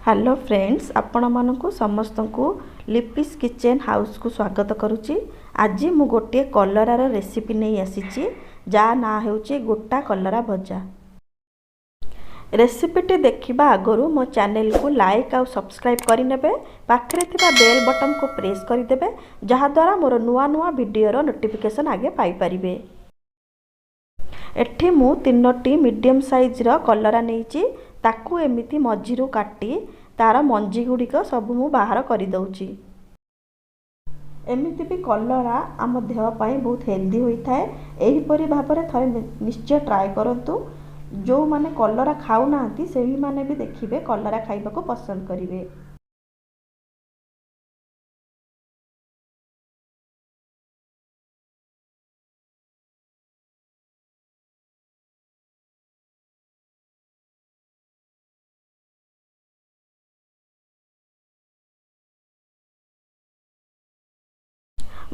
Hello friends, ଆପଣମାନଙ୍କୁ ସମସ୍ତଙ୍କୁ ଲିପିସ୍ kitchen ହାଉସ୍କୁ ସ୍ୱାଗତ କରୁଛି। ଆଜି ମୁଁ ଗୋଟିଏ କଲରାର ରେସିପି ନେଇ ଆସିଛି, ଯାହା ନାଁ ହେଉଛି ଗୋଟା କଲରା ଭଜା। ରେସିପିଟି ଦେଖିବା ଆଗରୁ ମୋ ଚ୍ୟାନେଲକୁ ଲାଇକ୍ ଆଉ ସବସ୍କ୍ରାଇବ୍ କରିନେବେ, ପାଖରେ ଥିବା ବେଲ୍ ବଟନ୍କୁ ପ୍ରେସ୍ କରିଦେବେ, ଯାହାଦ୍ୱାରା ମୋର ନୂଆ ନୂଆ ଭିଡ଼ିଓର ନୋଟିଫିକେସନ୍ ଆଗେ ପାଇପାରିବେ। ଏଠି ମୁଁ 3ଟି ମିଡ଼ିୟମ୍ ସାଇଜ୍ର କଲରା ନେଇଛି। ତାକୁ ଏମିତି ମଝିରୁ କାଟି ତାର ମଞ୍ଜି ଗୁଡ଼ିକ ସବୁ ମୁଁ ବାହାର କରିଦେଉଛି। ଏମିତି ବି କଲରା ଆମ ଦେହ ପାଇଁ ବହୁତ ହେଲ୍ଦି ହୋଇଥାଏ। ଏହିପରି ଭାବରେ ଥରେ ନିଶ୍ଚୟ ଟ୍ରାଏ କରନ୍ତୁ। ଯେଉଁମାନେ କଲରା ଖାଉନାହାନ୍ତି, ସେହିମାନେ ବି ଦେଖିବେ କଲରା ଖାଇବାକୁ ପସନ୍ଦ କରିବେ।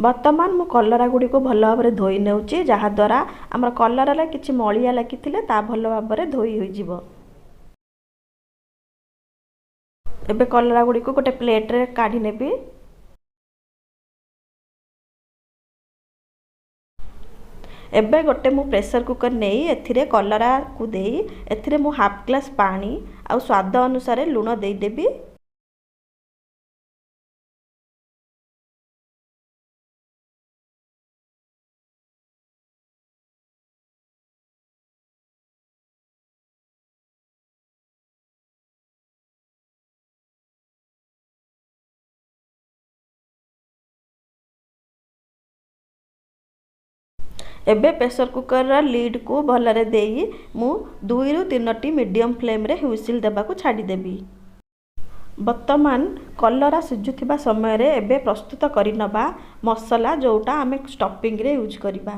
ବର୍ତ୍ତମାନ ମୁଁ କଲରା ଗୁଡ଼ିକୁ ଭଲ ଭାବରେ ଧୋଇ ନେଉଛି, ଯାହାଦ୍ୱାରା ଆମର କଲରାରେ କିଛି ମଳିଆ ଲାଗିଥିଲେ ତା ଭଲ ଭାବରେ ଧୋଇ ହୋଇଯିବ। ଏବେ କଲରା ଗୁଡ଼ିକୁ ଗୋଟେ ପ୍ଲେଟ୍ରେ କାଢ଼ି ନେବି। ଏବେ ଗୋଟେ ମୁଁ ପ୍ରେସର କୁକର୍ ନେଇ ଏଥିରେ କଲରାକୁ ଦେଇ ଏଥିରେ ମୁଁ ହାଫ୍ ଗ୍ଲାସ୍ ପାଣି ଆଉ ସ୍ୱାଦ ଅନୁସାରେ ଲୁଣ ଦେଇଦେବି। ଏବେ ପ୍ରେସର କୁକର୍ର ଲିଡ଼୍କୁ ଭଲରେ ଦେଇ ମୁଁ 2ରୁ 3ଟି ମିଡ଼ିୟମ୍ ଫ୍ଲେମ୍ରେ ହ୍ୱିସିଲ୍ ଦେବାକୁ ଛାଡ଼ିଦେବି। ବର୍ତ୍ତମାନ କଲରା ସିଝୁଥିବା ସମୟରେ ଏବେ ପ୍ରସ୍ତୁତ କରିନେବା ମସଲା, ଯେଉଁଟା ଆମେ ଷ୍ଟଫିଂରେ ୟୁଜ୍ କରିବା।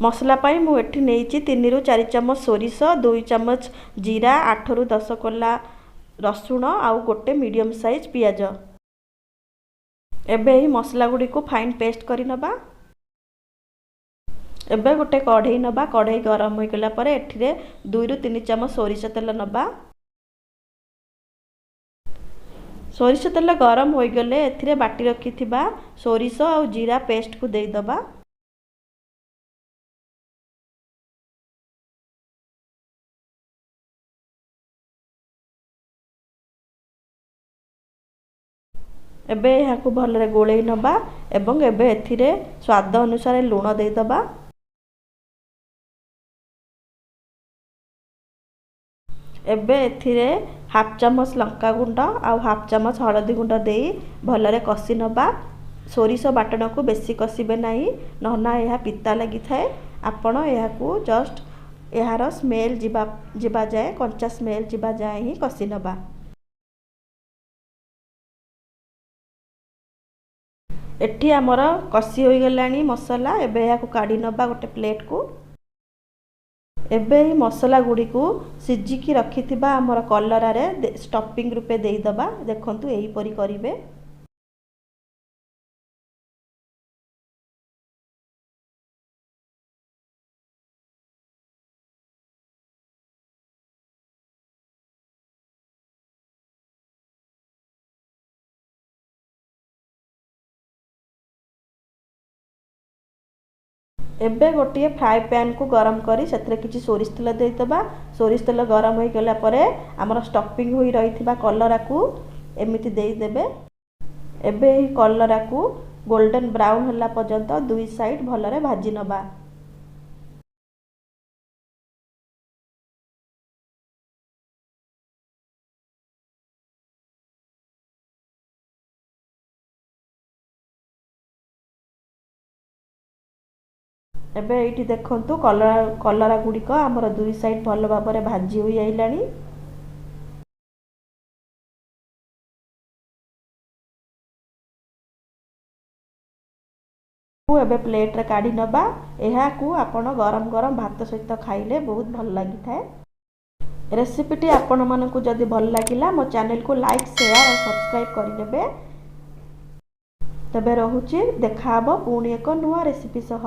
ମସଲା ପାଇଁ ମୁଁ ଏଠି ନେଇଛି 3ରୁ 4 ଚାମଚ ସୋରିଷ, 2 ଚାମଚ ଜିରା, 8ରୁ 10 କୋଲା ରସୁଣ ଆଉ ଗୋଟେ ମିଡ଼ିୟମ୍ ସାଇଜ୍ ପିଆଜ। ଏବେ ଏହି ମସଲା ଗୁଡ଼ିକୁ ଫାଇନ୍ ପେଷ୍ଟ କରିନେବା। ଏବେ ଗୋଟେ କଢ଼େଇ ନେବା। କଢ଼େଇ ଗରମ ହୋଇଗଲା ପରେ ଏଥିରେ 2ରୁ 3 ଚାମଚ ସୋରିଷ ତେଲ ନେବା। ସୋରିଷ ତେଲ ଗରମ ହୋଇଗଲେ ଏଥିରେ ବାଟି ରଖିଥିବା ସୋରିଷ ଆଉ ଜିରା ପେଷ୍ଟକୁ ଦେଇଦେବା। ଏବେ ଏହାକୁ ଭଲରେ ଗୋଳେଇ ନେବା ଏବଂ ଏବେ ଏଥିରେ ସ୍ୱାଦ ଅନୁସାରେ ଲୁଣ ଦେଇଦେବା। ଏବେ ଏଥିରେ ହାଫ୍ ଚାମଚ ଲଙ୍କାଗୁଣ୍ଡ ଆଉ ହାଫ୍ ଚାମଚ ହଳଦୀ ଗୁଣ୍ଡ ଦେଇ ଭଲରେ କଷି ନେବା। ସୋରିଷ ବାଟଣକୁ ବେଶୀ କଷିବେ ନାହିଁ, ନହେଲେ ଏହା ପିତା ଲାଗିଥାଏ। ଆପଣ ଏହାକୁ ଜଷ୍ଟ ଏହାର ସ୍ମେଲ୍ ଯିବା ଯାଏଁ, କଞ୍ଚା ସ୍ମେଲ୍ ଯିବା ଯାଏଁ ହିଁ କଷି ନେବା। ଏଠି ଆମର କଷି ହୋଇଗଲାଣି ମସଲା। ଏବେ ଏହାକୁ କାଢ଼ି ନେବା ଗୋଟେ ପ୍ଲେଟ୍କୁ। ଏବେ ଏହି ମସଲା ଗୁଡ଼ିକୁ ସିଝିକି ରଖିଥିବା ଆମର କଲରାରେ ଷ୍ଟଫିଂ ରୂପେ ଦେଇଦେବା। ଦେଖନ୍ତୁ, ଏହିପରି କରିବେ। ଏବେ ଗୋଟିଏ ଫ୍ରାଏ ପ୍ୟାନ୍କୁ ଗରମ କରି ସେଥିରେ କିଛି ସୋରିଷ ତେଲ ଦେଇଦେବା। ସୋରିଷ ତେଲ ଗରମ ହୋଇଗଲା ପରେ ଆମର ଷ୍ଟଫିଂ ହୋଇ ରହିଥିବା କଲରାକୁ ଏମିତି ଦେଇଦେବେ। ଏବେ ଏହି କଲରାକୁ ଗୋଲ୍ଡେନ୍ ବ୍ରାଉନ୍ ହେଲା ପର୍ଯ୍ୟନ୍ତ ଦୁଇ ସାଇଡ଼୍ ଭଲରେ ଭାଜି ନେବା। ଏବେ ଏଇଠି ଦେଖନ୍ତୁ, କଲରା ଗୁଡ଼ିକ ଆମର ଦୁଇ ସାଇଡ଼୍ ଭଲ ଭାବରେ ଭାଜି ହୋଇ ଆଇଲାଣି। ଏବେ ପ୍ଲେଟ୍ରେ କାଢ଼ି ନେବା। ଏହାକୁ ଆପଣ ଗରମ ଗରମ ଭାତ ସହିତ ଖାଇଲେ ବହୁତ ଭଲ ଲାଗିଥାଏ। ରେସିପିଟି ଆପଣମାନଙ୍କୁ ଯଦି ଭଲ ଲାଗିଲା, ମୋ ଚ୍ୟାନେଲକୁ ଲାଇକ୍, ସେୟାର ଆଉ ସବସ୍କ୍ରାଇବ୍ କରିନେବେ। ତେବେ ରହୁଛି, ଦେଖାହେବ ପୁଣି ଏକ ନୂଆ ରେସିପି ସହ।